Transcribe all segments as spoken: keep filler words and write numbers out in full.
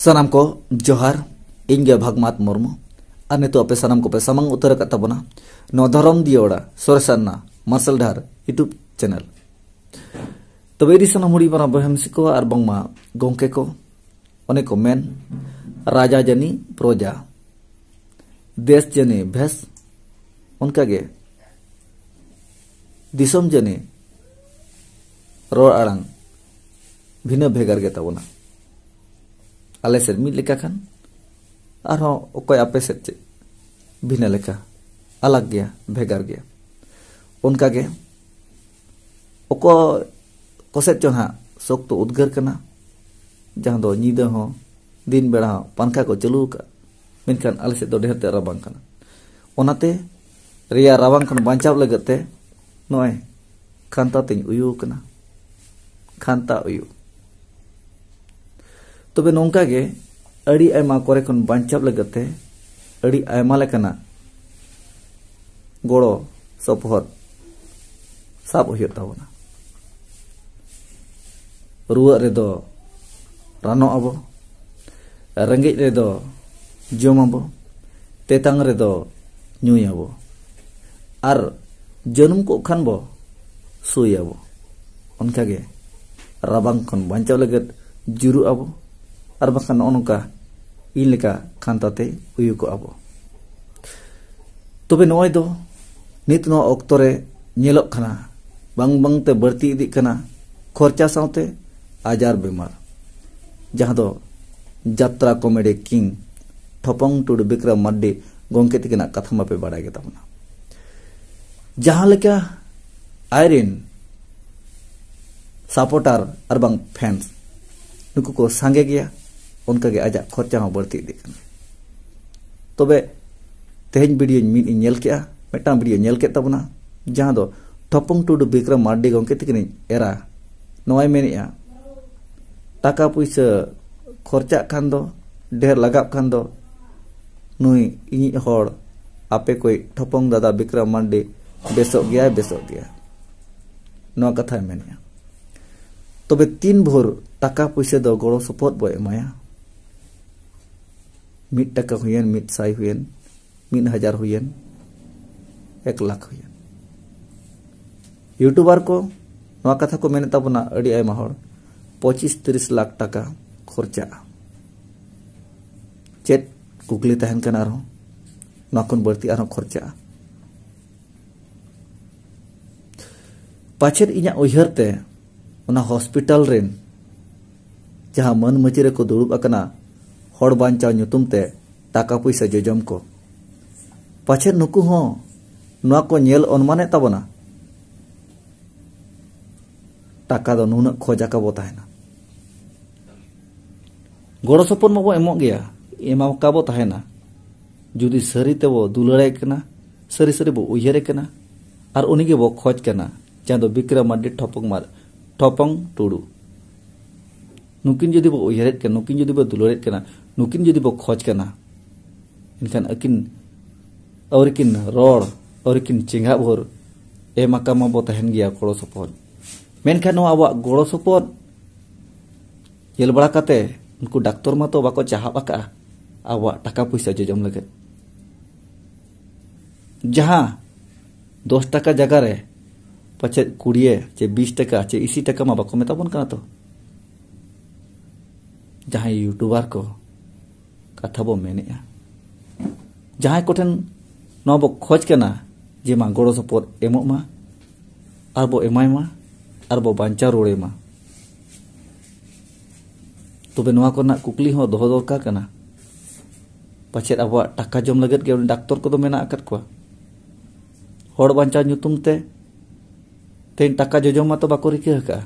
ᱥᱟᱱᱟᱢ ᱠᱚ ᱡᱚᱦᱟᱨ᱾ ᱤᱧ ᱜᱮ ᱵᱷᱟᱜᱽᱢᱟᱛ ᱢᱩᱨᱢᱩ᱾ ᱟᱨ ᱱᱤᱛᱚᱜ ᱟᱯᱮ ᱥᱟᱱᱟᱢ ᱠᱚᱯᱮ ᱥᱟᱢᱟᱝ ᱩᱛᱟᱹᱨ ᱟᱠᱟᱫ ᱛᱟᱵᱚᱱᱟ ᱱᱚᱣᱟ ᱫᱷᱚᱨᱚᱢ ᱫᱤᱭᱟᱹᱲᱟ ᱥᱚᱨᱮᱥᱟᱱᱟ ᱢᱟᱨᱥᱟᱞ ᱰᱟᱦᱟᱨ YouTube ᱪᱮᱱᱮᱞ᱾ ᱛᱚᱵᱮ ᱤᱫᱤ ᱥᱟᱱᱟᱢ ᱦᱩᱰᱤᱧ ᱢᱟᱨᱟᱝ ᱵᱚᱭᱦᱟ ᱢᱤᱥᱤ ᱠᱚ ᱟᱨ ᱵᱟᱝᱢᱟ ᱜᱚᱢᱠᱮ ᱠᱚ, ᱚᱱᱮ ᱠᱚ ᱢᱮᱱ, ᱨᱟᱡᱟ ᱡᱟᱹᱱᱤ ᱯᱨᱚᱡᱟ, ᱫᱮᱥ ᱡᱟᱹᱱᱤ ᱵᱷᱮᱥ᱾ ᱚᱱᱠᱟᱜᱮ ᱫᱤᱥᱚᱢ ᱡᱟᱹᱱᱤ ᱨᱚᱲ ᱟᱲᱟᱝ ᱵᱷᱤᱱᱟᱹ ᱵᱷᱮᱜᱟᱨ ᱜᱮ ᱛᱟᱵᱚᱱᱟ᱾ ᱟᱞᱮ ᱥᱮᱫ ᱢᱤᱫ ᱞᱮᱠᱟ ᱠᱷᱟᱱ, ᱟᱨᱦᱚᱸ ᱚᱠᱚᱭ ᱟᱯᱮ ᱥᱮᱫ ᱪᱮᱫ ᱵᱷᱤᱱᱟᱹ ᱞᱮᱠᱟ, ᱟᱞᱟᱜᱽ ᱜᱮᱭᱟ, ᱵᱷᱮᱜᱟᱨ ᱜᱮᱭᱟ᱾ ᱚᱱᱠᱟᱜᱮ ᱚᱠᱚᱭ ᱠᱚᱥᱮᱫ ᱪᱚ ᱱᱟᱦᱟᱜ ᱥᱚᱠᱛᱚ ᱩᱫᱽᱜᱟᱹᱨ ᱠᱟᱱᱟ, ᱡᱟᱦᱟᱸ ᱫᱚ ᱧᱤᱫᱟᱹ ᱦᱚᱸ ᱫᱤᱱ ᱵᱮᱲᱟ ᱦᱚᱸ ᱯᱟᱝᱠᱷᱟ ᱠᱚ ᱪᱟᱹᱞᱩ ᱟᱠᱟᱫ, ᱢᱮᱱᱠᱷᱟᱱ ᱟᱞᱮ ᱥᱮᱫ ᱫᱚ ᱰᱷᱮᱨ ᱛᱮ ᱨᱟᱵᱟᱝ ᱠᱟᱱᱟ᱾ ᱚᱱᱟᱛᱮ ᱨᱮᱭᱟᱲ ᱨᱟᱵᱟᱝ ᱠᱷᱚᱱ ᱵᱟᱧᱪᱟᱣ ᱞᱟᱹᱜᱤᱫ ᱛᱮ ᱱᱚᱜᱼᱚᱭ ᱠᱷᱟᱱᱛᱟ ᱛᱮᱧ ᱩᱭᱩ ᱟᱠᱟᱱᱟ, ᱠᱷᱟᱱᱛᱟ ᱩᱭᱩ᱾ ᱛᱚᱵᱮ ᱱᱚᱝᱠᱟ ᱜᱮ ᱟᱹᱰᱤ ᱟᱭᱢᱟ ᱠᱚᱨᱮ ᱠᱷᱚᱱ ᱵᱟᱧᱪᱟᱣ ᱞᱟᱹᱜᱤᱫ ᱛᱮ ᱟᱹᱰᱤ ᱟᱭᱢᱟ ᱞᱮᱠᱟᱱᱟᱜ ᱜᱚᱲᱚ ᱥᱚᱯᱚᱦᱚᱫ ᱥᱟᱵ ᱦᱩᱭᱩᱜ ᱛᱟᱵᱚᱱᱟ᱾ ᱨᱩᱣᱟᱹᱜ ᱨᱮᱫᱚ ᱨᱟᱱᱚᱜ ᱟᱵᱚ, ᱨᱮᱸᱜᱮᱡ ᱨᱮᱫᱚ ᱡᱚᱢ ᱟᱵᱚ, ᱛᱮᱛᱟᱝ ᱨᱮᱫᱚ ᱧᱩᱭ ᱟᱵᱚ, ᱟᱨ ᱡᱟᱹᱱᱩᱢ ᱠᱚᱜ ᱠᱷᱟᱱ ᱵᱚ ᱥᱩᱭ ᱟᱵᱚ᱾ ᱚᱱᱠᱟᱜᱮ ᱨᱟᱵᱟᱝ ᱠᱷᱚᱱ ᱵᱟᱧᱪᱟᱣ ᱞᱟᱹᱜᱤᱫ ᱡᱩᱨᱩᱜ ᱟᱵᱚ, ᱟᱨ ᱵᱟᱝᱠᱷᱟᱱ ᱱᱚᱜᱼᱚ ᱱᱚᱝᱠᱟ ᱤᱧ ᱞᱮᱠᱟ ᱠᱷᱟᱱᱛᱟ ᱛᱮ ᱩᱭᱩ ᱠᱚᱜ ᱟᱵᱚ᱾ ᱛᱚᱵᱮ ᱱᱚᱜᱼᱚᱭ ᱫᱚ ᱱᱤᱛ ᱱᱚᱣᱟ ᱚᱠᱛᱚ ᱨᱮ ᱧᱮᱞᱚᱜ ᱠᱟᱱᱟ, ᱵᱟᱝ ᱵᱟᱝᱛᱮ ᱵᱟᱹᱲᱛᱤ ᱤᱫᱤᱜ ᱠᱟᱱᱟ ᱠᱷᱚᱨᱪᱟ ᱥᱟᱶᱛᱮ ᱟᱡᱟᱨ ᱵᱮᱢᱟᱨ, ᱡᱟᱦᱟᱸ ᱫᱚ ᱡᱟᱛᱨᱟ ᱠᱚᱢᱮᱰᱤ ᱠᱤᱝ ᱴᱷᱚᱯᱚᱝ ᱴᱩᱰᱩ ᱵᱤᱠᱨᱚᱢ ᱢᱟᱨᱰᱤ ᱜᱚᱢᱠᱮ ᱛᱤᱠᱤᱱᱟᱜ ᱠᱟᱛᱷᱟ ᱢᱟᱯᱮ ᱵᱟᱲᱟᱭ ᱜᱮ ᱛᱟᱵᱚᱱᱟ᱾ ᱡᱟᱦᱟᱸ ᱞᱮᱠᱟ ᱟᱡᱨᱮᱱ ᱥᱟᱯᱳᱨᱴᱟᱨ ᱟᱨ ᱵᱟᱝ ᱯᱷᱮᱱᱥ ᱱᱩᱠᱩ ᱠᱚ ᱥᱟᱸᱜᱮ ᱜᱮᱭᱟ, ᱚᱱᱠᱟᱜᱮ ᱟᱡᱟᱜ ᱠᱷᱚᱨᱪᱟ ᱦᱚᱸ ᱵᱟᱹᱲᱛᱤ ᱤᱫᱤᱜ ᱠᱟᱱᱟ᱾ ᱛᱚᱵᱮ ᱛᱮᱦᱮᱧ ᱵᱷᱤᱰᱤᱭᱳᱧ ᱢᱤᱫ ᱤᱧ ᱧᱮᱞ ᱠᱮᱜᱼᱟ, ᱢᱤᱫᱴᱟᱝ ᱵᱷᱤᱰᱤᱭᱳ ᱧᱮᱞ ᱠᱮᱫ ᱛᱟᱵᱚᱱᱟ, ᱡᱟᱦᱟᱸ ᱫᱚ ᱴᱷᱚᱯᱚᱝ ᱴᱩᱰᱩ ᱵᱤᱠᱨᱚᱢ ᱢᱟᱨᱰᱤ ᱜᱚᱢᱠᱮ ᱛᱤᱠᱤᱱᱤᱡ ᱮᱨᱟ ᱱᱚᱣᱟᱭ ᱢᱮᱱᱮᱜᱼᱟ, ᱴᱟᱠᱟ ᱯᱩᱭᱥᱟᱹ ᱠᱷᱚᱨᱪᱟᱜ ᱠᱷᱟᱱ ᱫᱚ, ᱰᱷᱮᱨ ᱞᱟᱜᱟᱜ ᱠᱷᱟᱱ ᱫᱚ, ᱱᱩᱭ ᱤᱧᱤᱡ ᱦᱚᱲ ᱟᱯᱮ ᱠᱚᱭᱤᱡ ᱴᱷᱚᱯᱚᱝ ᱫᱟᱫᱟ ᱵᱤᱠᱨᱚᱢ ᱢᱟᱨᱰᱤ ᱵᱮᱥᱚᱜ ᱜᱮᱭᱟᱭ, ᱵᱮᱥᱚᱜ ᱜᱮᱭᱟᱭ, ᱱᱚᱣᱟ ᱠᱟᱛᱷᱟᱭ ᱢᱮᱱᱮᱜᱼᱟ᱾ ᱛᱚᱵᱮ ᱛᱤᱱ ᱵᱷᱳᱨ ᱴᱟᱠᱟ ᱯᱩᱭᱥᱟᱹ ᱫᱚ ᱜᱚᱲᱚ ᱥᱚᱯᱚᱦᱚᱫ ᱵᱚ ᱮᱢᱟᱭᱟ? ᱢᱤᱫ ᱴᱟᱠᱟ ᱦᱩᱭᱮᱱ, ᱢᱤᱫ ᱥᱟᱭ ᱦᱩᱭᱮᱱ, ᱢᱤᱫ ᱦᱟᱡᱟᱨ ᱦᱩᱭᱮᱱ, ᱮᱠ ᱞᱟᱠᱷ ᱦᱩᱭᱮᱱ᱾ ᱤᱭᱩᱴᱩᱵᱟᱨ ᱠᱚ ᱱᱚᱣᱟ ᱠᱟᱛᱷᱟ ᱠᱚ ᱢᱮᱱᱮᱫ ᱛᱟᱵᱚᱱᱟ ᱟᱹᱰᱤ ᱟᱭᱢᱟ ᱦᱚᱲ, ᱯᱚᱸᱪᱤᱥ ᱛᱤᱨᱤᱥ ᱞᱟᱠᱷ ᱴᱟᱠᱟ ᱠᱷᱚᱨᱪᱟᱜᱼᱟ᱾ ᱪᱮᱫ ᱠᱩᱠᱞᱤ ᱛᱟᱦᱮᱱ ᱠᱟᱱᱟ ᱟᱨᱦᱚᱸ? ᱱᱚᱣᱟ ᱠᱷᱚᱱ ᱵᱟᱹᱲᱛᱤ ᱟᱨᱦᱚᱸ ᱠᱷᱚᱨᱪᱟᱜᱼᱟ᱾ ᱯᱟᱪᱮᱫ ᱤᱧᱟᱹᱜ ᱩᱭᱦᱟᱹᱨ ᱛᱮ ᱚᱱᱟ ᱦᱚᱥᱯᱤᱴᱟᱞ ᱨᱮᱱ ᱡᱟᱦᱟᱸ ᱢᱟᱹᱱ ᱢᱟᱹᱪᱤ ᱨᱮᱠᱚ ᱫᱩᱲᱩᱵ ᱟᱠᱟᱱᱟ ᱦᱚᱲ ᱵᱟᱧᱪᱟᱣ ᱧᱩᱛᱩᱢ ᱛᱮ ᱴᱟᱠᱟ ᱯᱩᱭᱥᱟᱹ ᱡᱚᱡᱚᱢ ᱠᱚ, ᱯᱟᱪᱮᱫ ᱱᱩᱠᱩ ᱦᱚᱸ ᱱᱚᱣᱟ ᱠᱚ ᱧᱮᱞ ᱚᱱᱢᱟᱱᱮᱫ ᱛᱟᱵᱚᱱᱟ? ᱴᱟᱠᱟ ᱫᱚ ᱱᱩᱱᱟᱹᱜ ᱠᱷᱚᱡ ᱟᱠᱟ ᱵᱚ ᱛᱟᱦᱮᱱᱟ᱾ ᱜᱚᱲᱚ ᱥᱚᱯᱚᱦᱚᱫ ᱢᱟᱵᱚ ᱮᱢᱚᱜ ᱜᱮᱭᱟ, ᱮᱢᱟ ᱟᱠᱟ ᱵᱚ ᱛᱟᱦᱮᱱᱟ᱾ ᱡᱩᱫᱤ ᱥᱟᱹᱨᱤ ᱛᱮᱵᱚ ᱫᱩᱞᱟᱹᱲᱟᱭ ᱠᱟᱱᱟ, ᱥᱟᱹᱨᱤ ᱥᱟᱹᱨᱤ ᱵᱚ ᱩᱭᱦᱟᱹᱨᱮ ᱠᱟᱱᱟ, ᱟᱨ ᱩᱱᱤ ᱜᱮᱵᱚ ᱠᱷᱚᱡᱽ ᱠᱟᱱᱟ, ᱡᱟᱦᱟᱸ ᱫᱚ ᱵᱤᱠᱨᱚᱢ ᱢᱟᱨᱰᱤ, ᱴᱷᱚᱯᱚᱝ ᱢᱟᱨ-, ᱴᱷᱚᱯᱚᱝ ᱴᱩᱰᱩ, ᱱᱩᱠᱤᱱ ᱡᱩᱫᱤ ᱵᱚ ᱩᱭᱦᱟᱹᱨᱮᱫ ᱠᱟᱱᱟ, ᱱᱩᱠᱤᱱ ᱡᱩᱫᱤ ᱵᱚ ᱫᱩᱞᱟᱹᱲᱮᱫ ᱠᱟᱱᱟ, ᱱᱩᱠᱤᱱ ᱡᱩᱫᱤ ᱵᱚ ᱠᱷᱚᱡᱽ ᱠᱟᱱᱟ, ᱮᱱᱠᱷᱟᱱ ᱟᱹᱠᱤᱱ ᱟᱹᱣᱨᱤ ᱠᱤᱱ ᱨᱚᱲ, ᱟᱹᱣᱨᱤ ᱠᱤᱱ ᱪᱮᱸᱜᱷᱟᱜ ᱵᱷᱳᱨ ᱮᱢ ᱟᱠᱟ ᱢᱟᱵᱚ ᱛᱟᱦᱮᱱ ᱜᱮᱭᱟ ᱜᱚᱲᱚ ᱥᱚᱯᱚᱦᱚᱫ᱾ ᱢᱮᱱᱠᱷᱟᱱ ᱱᱚᱣᱟ ᱟᱵᱚᱣᱟᱜ ᱜᱚᱲᱚ ᱥᱚᱯᱚᱦᱚᱫ ᱧᱮᱞ ᱵᱟᱲᱟ ᱠᱟᱛᱮ ᱩᱱᱠᱩ ᱰᱟᱠᱛᱚᱨ ᱢᱟᱛᱚ ᱵᱟᱠᱚ ᱪᱟᱦᱟᱵ ᱟᱠᱟᱫᱼᱟ ᱟᱵᱚᱣᱟᱜ ᱴᱟᱠᱟ ᱯᱩᱭᱥᱟᱹ ᱡᱚᱡᱚᱢ ᱞᱟᱹᱜᱤᱫ᱾ ᱡᱟᱦᱟᱸ ᱫᱚᱥ ᱴᱟᱠᱟ ᱡᱟᱭᱜᱟ ᱨᱮ ᱯᱟᱪᱮᱫ ᱠᱩᱲᱤᱭᱮ ᱪᱮ ᱵᱤᱥ ᱴᱟᱠᱟ ᱪᱮ ᱤᱥᱤ ᱴᱟᱠᱟ ᱢᱟ ᱵᱟᱠᱚ ᱢᱮᱛᱟ ᱵᱚᱱ ᱠᱟᱱᱟ ᱛᱚ᱾ ᱡᱟᱦᱟᱸᱭ ᱤᱭᱩᱴᱩᱵᱟᱨ ᱠᱚ ᱠᱟᱛᱷᱟ ᱵᱚ ᱢᱮᱱᱮᱫᱼᱟ, ᱡᱟᱦᱟᱸᱭ ᱠᱚᱴᱷᱮᱱ ᱱᱚᱣᱟ ᱵᱚ ᱠᱷᱚᱡᱽ ᱠᱟᱱᱟ ᱡᱮ ᱢᱟ ᱜᱚᱲᱚ ᱥᱚᱯᱚᱦᱚᱫ ᱮᱢᱚᱜ ᱢᱟ, ᱟᱨ ᱵᱚ ᱮᱢᱟᱭ ᱢᱟ, ᱟᱨ ᱵᱚ ᱵᱟᱧᱪᱟᱣ ᱨᱩᱣᱟᱹᱲᱮ ᱢᱟ, ᱛᱚᱵᱮ ᱱᱚᱣᱟ ᱠᱚᱨᱮᱱᱟᱜ ᱠᱩᱠᱞᱤ ᱦᱚᱸ ᱫᱚᱦᱚ ᱫᱚᱨᱠᱟᱨ ᱠᱟᱱᱟ᱾ ᱯᱟᱪᱮᱫ ᱟᱵᱚᱣᱟᱜ ᱴᱟᱠᱟ ᱡᱚᱢ ᱞᱟᱹᱜᱤᱫ ᱜᱮ ᱩᱱᱤ ᱰᱟᱠᱛᱚᱨ ᱠᱚᱫᱚ ᱢᱮᱱᱟᱜ ᱟᱠᱟᱫ ᱠᱚᱣᱟ? ᱦᱚᱲ ᱵᱟᱧᱪᱟᱣ ᱧᱩᱛᱩᱢ ᱛᱮ ᱛᱮᱦᱮᱧ ᱴᱟᱠᱟ ᱡᱚᱡᱚᱢ ᱢᱟᱛᱚ ᱵᱟᱠᱚ ᱨᱤᱠᱟᱹ ᱟᱠᱟᱫᱼᱟ᱾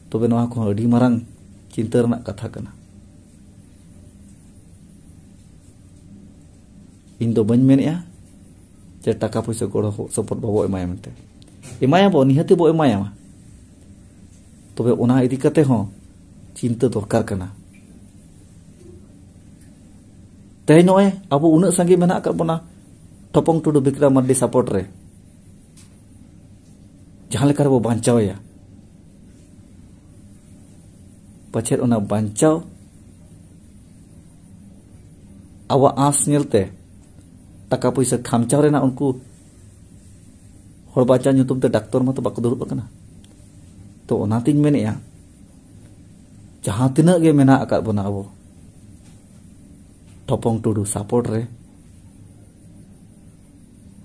ᱛᱚᱵᱮ ᱱᱚᱣᱟ ᱠᱚᱦᱚᱸ ᱟᱹᱰᱤ ᱢᱟᱨᱟᱝ ᱪᱤᱱᱛᱟᱹ ᱨᱮᱱᱟᱜ ᱠᱟᱛᱷᱟ ᱠᱟᱱᱟ᱾ ᱤᱧ ᱫᱚ ᱵᱟᱹᱧ ᱢᱮᱱᱮᱫᱼᱟ ᱡᱮ ᱴᱟᱠᱟ ᱯᱩᱭᱥᱟᱹ ᱜᱚᱲᱚ ᱥᱚᱯᱚᱦᱚᱫ ᱵᱟᱵᱚ ᱮᱢᱟᱭᱟ ᱢᱮᱱᱛᱮ᱾ ᱮᱢᱟᱭᱟᱵᱚ, ᱱᱤᱦᱟᱹᱛᱤ ᱵᱚ ᱮᱢᱟᱭᱟ᱾ ᱛᱚᱵᱮ ᱚᱱᱟ ᱤᱫᱤ ᱠᱟᱛᱮ ᱦᱚᱸ ᱪᱤᱱᱛᱟᱹ ᱫᱚᱨᱠᱟᱨ ᱠᱟᱱᱟ᱾ ᱛᱮᱦᱮᱧ ᱱᱚᱜᱼᱚᱭ ᱟᱵᱚ ᱩᱱᱟᱹᱜ ᱥᱟᱸᱜᱮ ᱢᱮᱱᱟᱜ ᱟᱠᱟᱫ ᱵᱚᱱᱟ, ᱴᱷᱚᱯᱚᱝ ᱴᱩᱰᱩ, ᱵᱤᱠᱨᱚᱢ ᱢᱟᱨᱰᱤ ᱥᱟᱯᱚᱨᱴ ᱨᱮ, ᱡᱟᱦᱟᱸ ᱞᱮᱠᱟ ᱨᱮᱵᱚ ᱵᱟᱧᱪᱟᱣᱮᱭᱟ, ᱯᱟᱪᱮᱫ ᱚᱱᱟ ᱵᱟᱧᱪᱟᱣ ᱟᱵᱚᱣᱟᱜ ᱟᱸᱥ ᱧᱮᱞᱛᱮ ᱴᱟᱠᱟ ᱯᱩᱭᱥᱟᱹ ᱠᱷᱟᱢᱪᱟᱣ ᱨᱮᱱᱟᱜ ᱩᱱᱠᱩ ᱦᱚᱲ ᱵᱟᱧᱪᱟᱣ ᱧᱩᱛᱩᱢ ᱛᱮ ᱰᱟᱠᱛᱚᱨ ᱢᱟᱛᱚ ᱵᱟᱠᱚ ᱫᱩᱲᱩᱵ ᱟᱠᱟᱱᱟ᱾ ᱛᱚ ᱚᱱᱟᱛᱤᱧ ᱢᱮᱱᱮᱫᱼᱟ, ᱡᱟᱦᱟᱸ ᱛᱤᱱᱟᱹᱜ ᱜᱮ ᱢᱮᱱᱟᱜ ᱟᱠᱟᱫ ᱵᱚᱱᱟ ᱟᱵᱚ ᱴᱷᱚᱯᱚᱝ ᱴᱩᱰᱩ ᱥᱟᱯᱳᱨᱴ ᱨᱮ,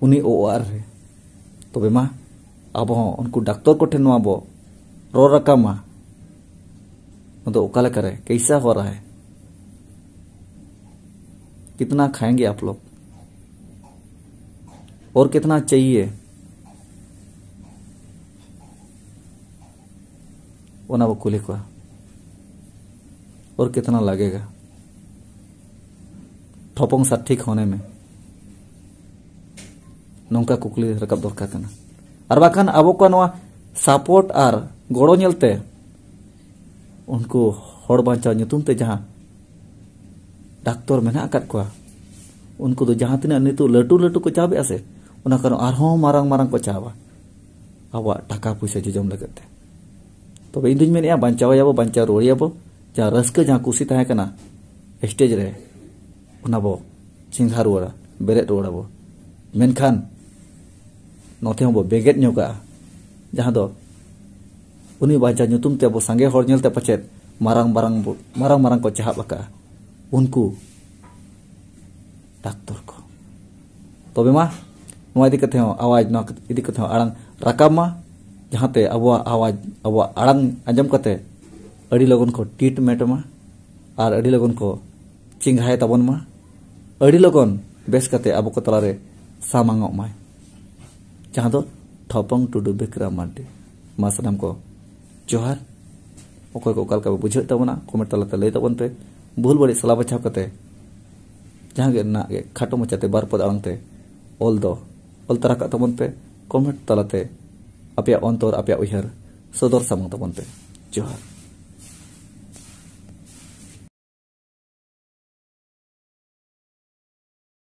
ᱩᱱᱤ ᱳ ᱟᱨ ᱨᱮ, ᱛᱚᱵᱮ ᱢᱟ ᱟᱵᱚ ᱦᱚᱸ ᱩᱱᱠᱩ ᱰᱟᱠᱛᱚᱨ ᱠᱚᱴᱷᱮᱱ ᱱᱚᱣᱟ ᱵᱚ ᱨᱚᱲ ᱨᱟᱠᱟᱵ ᱢᱟ᱾ ᱱᱚᱣᱟ ᱫᱚ ᱚᱠᱟ ᱞᱮᱠᱟᱨᱮ, ᱠᱮᱭᱥᱟ ᱦᱚ ᱨᱟᱦᱟ ᱦᱟᱭ, ᱠᱤᱛᱱᱟ ᱠᱷᱟᱭᱮᱸᱜᱮ ᱟᱯ ᱞᱳᱜ ᱚᱨ ᱠᱤᱛᱱᱟ ᱪᱟᱦᱤᱭᱮ, ᱚᱱᱟ ᱵᱚ ᱠᱩᱞᱤ ᱠᱚᱣᱟ᱾ ᱚᱨ ᱠᱤᱛᱱᱟ ᱞᱟᱜᱮᱜᱟ ᱴᱷᱚᱯᱚᱝ ᱥᱟᱨ ᱴᱷᱤᱠ ᱦᱳᱱᱮ ᱢᱮ? ᱱᱚᱝᱠᱟ ᱠᱩᱠᱞᱤ ᱨᱟᱠᱟᱵ ᱫᱚᱨᱠᱟᱨ ᱠᱟᱱᱟ᱾ ᱟᱨ ᱵᱟᱠᱷᱟᱱ ᱟᱵᱚ ᱠᱚᱣᱟᱜ ᱱᱚᱣᱟ ᱥᱟᱯᱳᱨᱴ ᱟᱨ ᱜᱚᱲᱚ ᱧᱮᱞᱛᱮ ᱩᱱᱠᱩ ᱦᱚᱲ ᱵᱟᱧᱪᱟᱣ ᱧᱩᱛᱩᱢ ᱛᱮ ᱡᱟᱦᱟᱸ ᱰᱟᱠᱛᱚᱨ ᱢᱮᱱᱟᱜ ᱟᱠᱟᱫ ᱠᱚᱣᱟ, ᱩᱱᱠᱩ ᱫᱚ ᱡᱟᱦᱟᱸ ᱛᱤᱱᱟᱹᱜ ᱱᱤᱛᱚᱜ ᱞᱟᱹᱴᱩ ᱞᱟᱹᱴᱩ ᱠᱚ ᱪᱟᱵᱮᱜᱼᱟ ᱥᱮ, ᱚᱱᱟ ᱠᱷᱚᱱ ᱟᱨᱦᱚᱸ ᱢᱟᱨᱟᱝ ᱢᱟᱨᱟᱝ ᱠᱚ ᱪᱟᱵᱟ ᱟᱵᱚᱣᱟᱜ ᱴᱟᱠᱟ ᱯᱩᱭᱥᱟᱹ ᱡᱚᱡᱚᱢ ᱞᱟᱹᱜᱤᱫ ᱛᱮ᱾ ᱛᱚᱵᱮ ᱤᱧ ᱫᱩᱧ ᱢᱮᱱᱮᱫᱼᱟ, ᱵᱟᱧᱪᱟᱣ ᱮᱭᱟᱵᱚ, ᱵᱟᱧᱪᱟᱣ ᱨᱩᱣᱟᱹᱲᱮᱭᱟᱵᱚ᱾ ᱡᱟᱦᱟᱸ ᱨᱟᱹᱥᱠᱟᱹ, ᱡᱟᱦᱟᱸ ᱠᱩᱥᱤ ᱛᱟᱦᱮᱸ ᱠᱟᱱᱟ ᱥᱴᱮᱡ ᱨᱮ, ᱚᱱᱟ ᱵᱚ ᱪᱮᱸᱜᱷᱟ ᱨᱩᱣᱟᱹᱲᱟ, ᱵᱮᱨᱮᱫ ᱨᱩᱣᱟᱹᱲᱟᱵᱚ᱾ ᱢᱮᱱᱠᱷᱟᱱ ᱱᱚᱛᱮ ᱦᱚᱸᱵᱚ ᱵᱮᱸᱜᱮᱫ ᱧᱚᱜᱟᱜᱼᱟ, ᱡᱟᱦᱟᱸ ᱫᱚ ᱩᱱᱤ ᱵᱟᱧᱪᱟᱣ ᱧᱩᱛᱩᱢ ᱛᱮ ᱟᱵᱚ ᱥᱟᱸᱜᱮ ᱦᱚᱲ ᱧᱮᱞᱛᱮ ᱯᱟᱪᱮᱫ ᱢᱟᱨᱟᱝ ᱢᱟᱨᱟᱝ ᱵᱚ, ᱢᱟᱨᱟᱝ ᱢᱟᱨᱟᱝ ᱠᱚ ᱪᱟᱦᱟᱵ ᱟᱠᱟᱜᱼᱟ ᱩᱱᱠᱩ ᱰᱟᱠᱛᱚᱨ ᱠᱚ᱾ ᱛᱚᱵᱮ ᱢᱟ ᱱᱚᱣᱟ ᱤᱫᱤ ᱠᱟᱛᱮ ᱦᱚᱸ ᱟᱣᱟᱡᱽ, ᱱᱚᱣᱟ ᱤᱫᱤ ᱠᱟᱛᱮ ᱦᱚᱸ ᱟᱲᱟᱝ ᱨᱟᱠᱟᱵ ᱢᱟ, ᱡᱟᱦᱟᱸᱛᱮ ᱟᱵᱚᱣᱟᱜ ᱟᱣᱟᱡᱽ, ᱟᱵᱚᱣᱟᱜ ᱟᱲᱟᱝ ᱟᱸᱡᱚᱢ ᱠᱟᱛᱮ ᱟᱹᱰᱤ ᱞᱚᱜᱚᱱ ᱠᱚ ᱴᱤᱴᱢᱮᱴ ᱢᱟ ᱟᱨ ᱟᱹᱰᱤ ᱞᱚᱜᱚᱱ ᱠᱚ ᱪᱮᱸᱜᱷᱟᱭ ᱛᱟᱵᱚᱱ ᱢᱟ᱾ ᱟᱹᱰᱤ ᱞᱚᱜᱚᱱ ᱵᱮᱥ ᱠᱟᱛᱮ ᱟᱵᱚ ᱠᱚ ᱛᱟᱞᱟᱨᱮ ᱥᱟᱢᱟᱝᱚᱜ ᱢᱟᱭ, ᱡᱟᱦᱟᱸ ᱫᱚ ᱴᱷᱚᱯᱚᱝ ᱴᱩᱰᱩ ᱵᱤᱠᱨᱚᱢ ᱢᱟᱨᱰᱤ᱾ ᱢᱟ ᱥᱟᱱᱟᱢ ᱠᱚ ᱡᱚᱦᱟᱨ᱾ ᱚᱠᱚᱭ ᱠᱚ ᱚᱠᱟ ᱞᱮᱠᱟ ᱯᱮ ᱵᱩᱡᱷᱟᱹᱣᱮᱫ ᱛᱟᱵᱚᱱᱟ, ᱠᱚᱢᱮᱱᱴ ᱛᱟᱞᱟᱛᱮ ᱞᱟᱹᱭ ᱛᱟᱵᱚᱱ ᱯᱮ᱾ ᱵᱷᱩᱞ ᱵᱟᱹᱲᱤᱡ ᱥᱟᱞᱟ ᱵᱟᱪᱷᱟᱣ ᱠᱟᱛᱮ ᱡᱟᱦᱟᱸ ᱜᱮ ᱨᱮᱱᱟᱜ ᱜᱮ ᱠᱷᱟᱴᱚ ᱢᱟᱪᱷᱟᱛᱮ ᱵᱟᱨ ᱯᱚᱫ ᱟᱲᱟᱝ ᱛᱮ ᱚᱞ ᱫᱚ ᱚᱞ ᱛᱟᱨᱟ ᱠᱟᱜ ᱛᱟᱵᱚᱱ ᱯᱮ᱾ ᱠᱚᱢᱮᱱᱴ ᱛᱟᱞᱟᱛᱮ ᱟᱯᱮᱭᱟᱜ ᱚᱱᱛᱚᱨ, ᱟᱯᱮᱭᱟᱜ ᱩᱭᱦᱟᱹᱨ ᱥᱚᱫᱚᱨ ᱥᱟᱢᱟᱝ ᱛᱟᱵᱚᱱ ᱯᱮ᱾ ᱡᱚᱦᱟᱨ᱾